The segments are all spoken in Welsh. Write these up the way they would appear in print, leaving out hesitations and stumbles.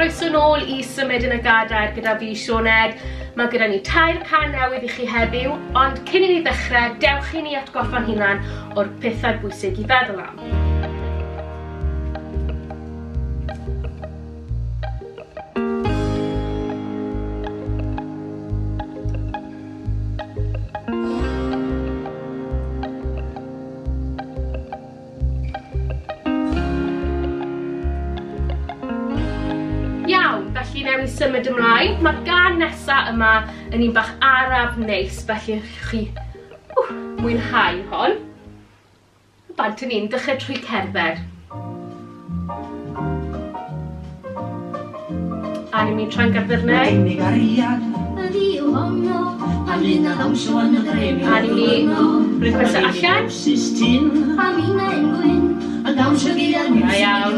croeso nôl i Symud yn y Gadair gyda fi, Sioned. Mae gyda ni tair can newydd i chi heddiw, ond cyn i ni ddechrau, dewch i ni atgoffa'n hunan o'r pethau bwysig i feddwl am. Iawn, felly newn ni symud ymlaen. Mae'r gan nesa yma yn un bach araf neis, felly chi mwynhau hon. Bant yn ni'n dechrau trwy cerdded. A ni'n mynd troi'n garddyrnau. A ni'n mynd rhoi coesau allan. Da iawn.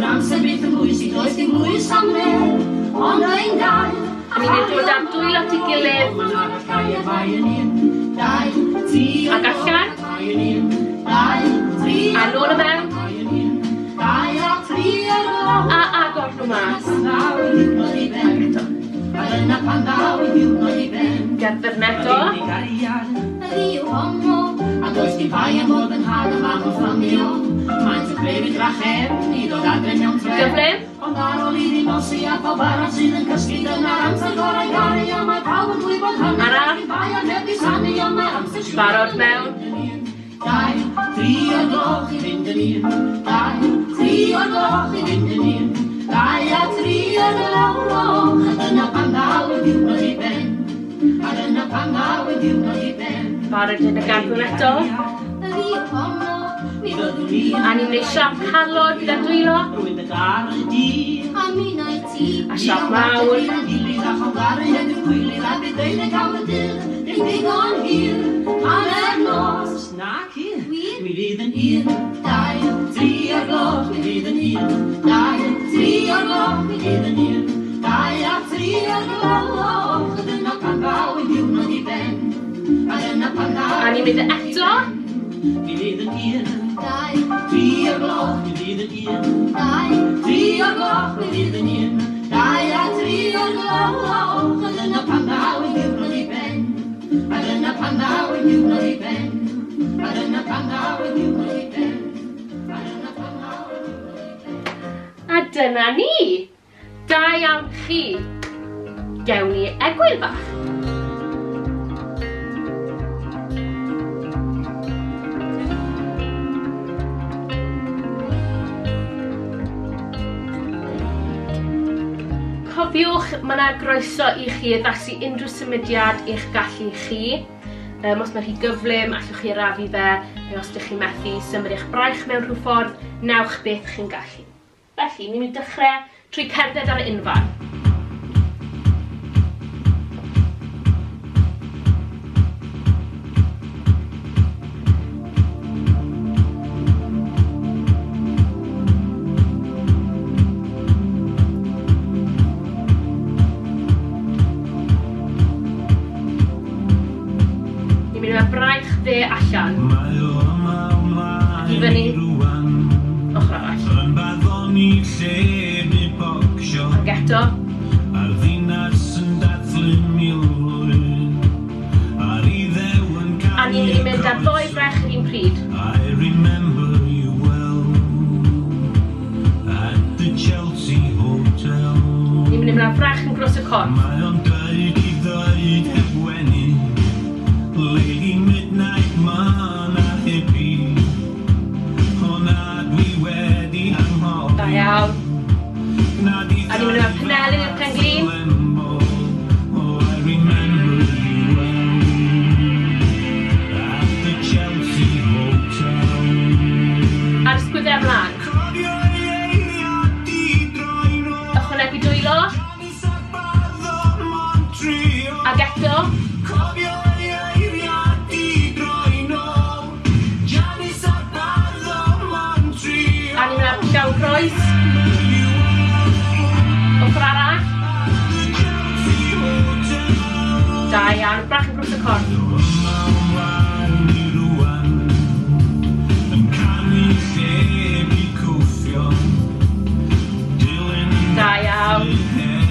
A ni'n mynd dod â'r dwylo at ei gilydd. Ac allan. A nôl y mewn. A agor nhw mas. Eto. Gerdded eto. Gyflym. Araf. Barod mewn. Dau, tri o'r gloch i fynd yn un. Dau, tri o'r gloch i fynd yn un. Dau a tri o'r gloch, a dyna pan ddaw y diwrnod i ben. A dyna pan ddaw y diwrnod i ben. Barod yn y gadwyn eto. A ni'n gwneud siap calon gyda dwylo. A siap mawr. Mi fydd yn un, dau, tri o'r gloch, mi fydd yn un, dau, tri o'r gloch, mi fydd yn un, dau a tri o'r gloch, a dyna pan ddaw ein diwrnod i ben, a dyna pan ddaw A ni'n mynd eto. Mi fydd yn un, dau, tri o'r gloch, mi fydd yn un, dau, tri o'r gloch, mi fydd yn un, dau a tri o'r gloch, a dyna pan ddaw ein diwrnod i ben, a dyna pan ddaw ein diwrnod i ben, a dyna pan ddaw ein diwrnod i ben, a dyna pan ddaw ein diwrnod i ben. A dyna ni! Da iawn chi! Gewn ni egwyl bach. Cofiwch, mae yna groeso i chi addasu unrhyw symudiad i'ch gallu chi. Os mae rhy gyflym, allwch chi arafu fe, neu os ydych chi'n methu symud eich braich mewn rhyw ffordd, newch beth chi'n gallu. Felly, ni'n mynd i dechrau trwy cerdded ar y unfan. Ni'n mynd â braich dde allan. Ac i fyny. Ochr arall. Ac eto. A ni'n mynd i mynd â'r ddoi frech yr un pryd. Ni'n mynd i mynd â'r frech yn groes y corff. Mae o'n dweud i ddweud heb wenu Lady Midnight ma' 'na hippie O na dwi wedi anghofio Da iawn. Na di A ni'n mynd â'r penelin i'r pen-glin. Oh I remember you well At the Chelsea Hotel A'r ysgwyddau ymlaen. Ychwanegu dwylo. Ac eto. A ni'n mynd ar llaw croes. Ochr arall. Da iawn. Brach yn groes y corff. Da iawn.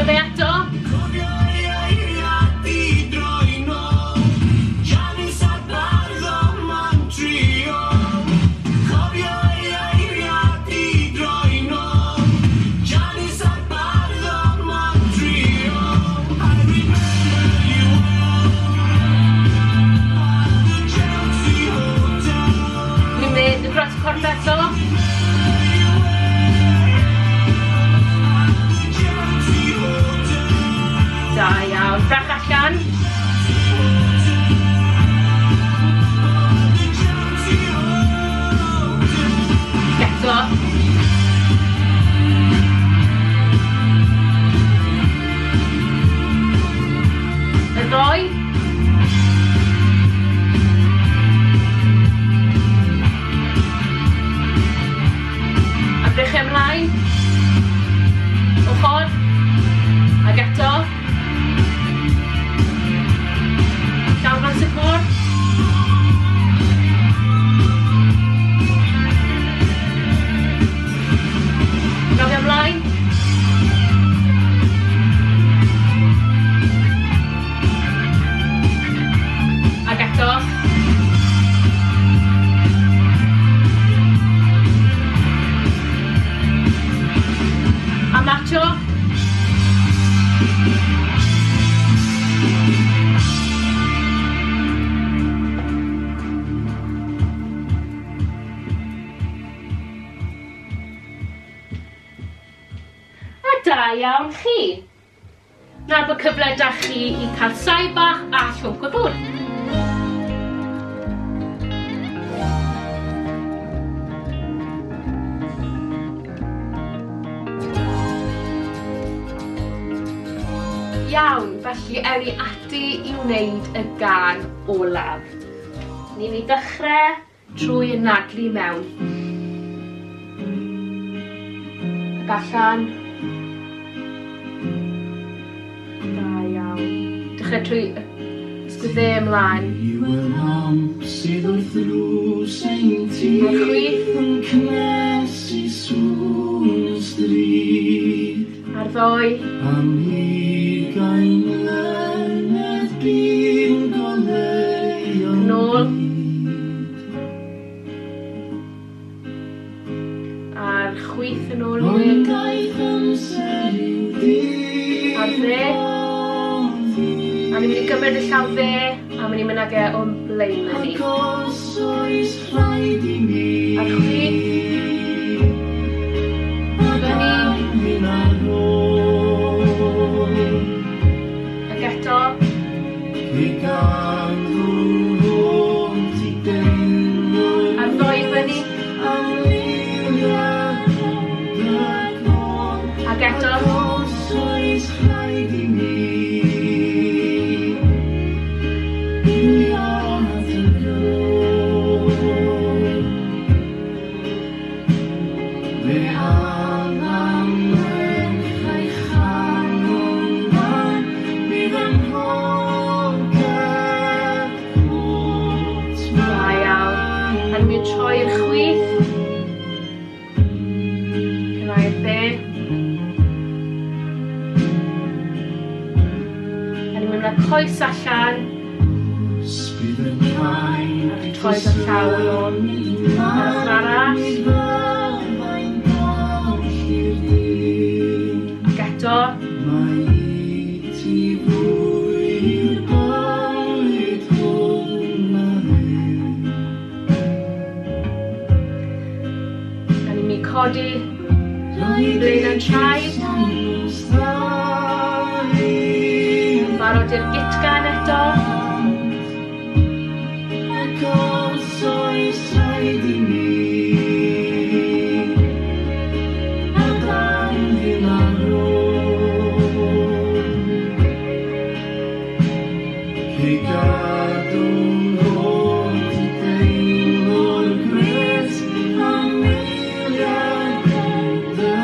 Sgwydde eto. Cofio ei eiriau di droi nôl, Janice a'r bardd o Montreal. Cofio ei eiriau di droi nôl, Janice a'r bardd o Montreal. I remember you well at the Chelsea Hotel. Ni'n mynd dros y corff eto. The Chelsea Hotel. Da iawn. Brach allan. The Chelsea Hotel. Eto. Y ddoi. A brychau ymlaen. Ochr. Ac eto. Llaw dros y corff. Nofio ymlaen. Ac eto. A marcho. A da iawn chi. Nawr bod cyfle da chi i cael saib bach a llwnc o ddŵr. Iawn, felly ewn ni ati i wneud y gân olaf. Ni'n mynd i ddechrau trwy anadlu mewn. Ac allan. Da iawn. Dechrau trwy ysgwydde ymlaen. Iwer lamp sydd wrth ddrws ein tŷ A'r chwith. yn cynhesu sŵn y stryd. A'r ddoi. Am ugain mlynedd bu'n goleuo'n Nôl. byd. A'r chwith yn ôl Ond wedyn. daeth amser i'w dyn A'r dde. A ni'n mynd i gymryd y llaw dde a mynd i mynd ag e o'n blaen ni. Ac os oes rhaid i mi A'r chwith. Fyny. Fyny ar ôl Ac eto. Fe gan ddod i deimlo'r A'r ddoi fyny. Am eiliad dy gôl. Ac eto. Ac os oes rhaid i mi Gwylio at y brôn. Fe allan merch a'i chalon fan, bydd yn nhoced cwt Da iawn. A ni'n mynd i troi i'r chwith. Cyrraedd dde. A ni'n mynd â coes allan. Bydd yn rhaid A'r troed o'r llaw yn ôl. A'r ochr arall. Ac eto. Mae i ti fwy i'r bywyd hwn na fi. A ni'n mynd i codi blaen ein traed. Yn barod i'r gitgan eto. Ac os oes rhaid i mi adael hyn ar ôl, Cei gadw fod i deimlo'r gwres am eiliad dy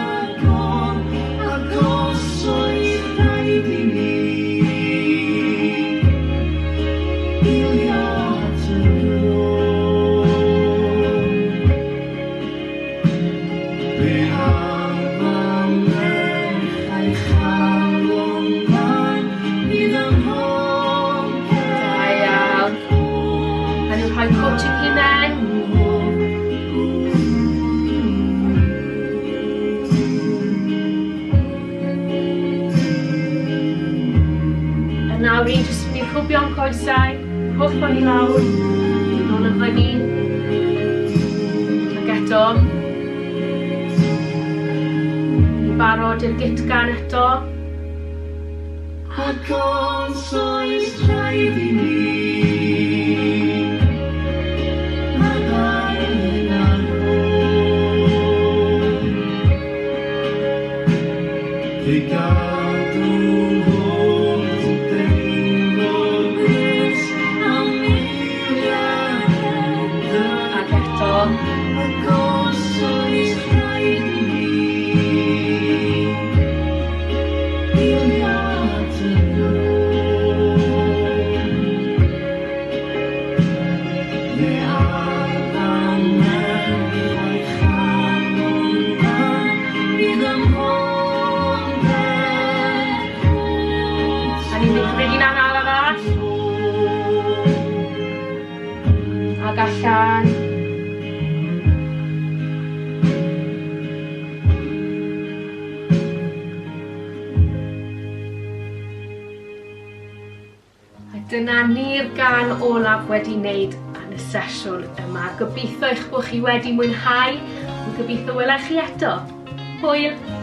gôl. Ac os oes rhaid i mi Ilio at y brôn. Fe hafan merch a'i chalon Nawr ni'n jyst mynd i rhwbio'n coesau, holl ffordd i lawr, nôl y fyny. Ac eto. Ni'n barod i'r gitgan eto. Ac os oes rhaid i mi adael yn ar ôl Fe gadw fod deimlo beth am eiliad. Ac eto. Ac os oes rhaid i mi eiliad yn ôl, fe addan o'i chanol bydd ym mhob A ni'n mynd i cymryd un arall arall. Ac allan. A dyna ni'r gan olaf wedi wneud yn y sesiwn yma. Gobeithio eich bod chi wedi mwynhau, a gobeithio welai chi eto. Hwyl!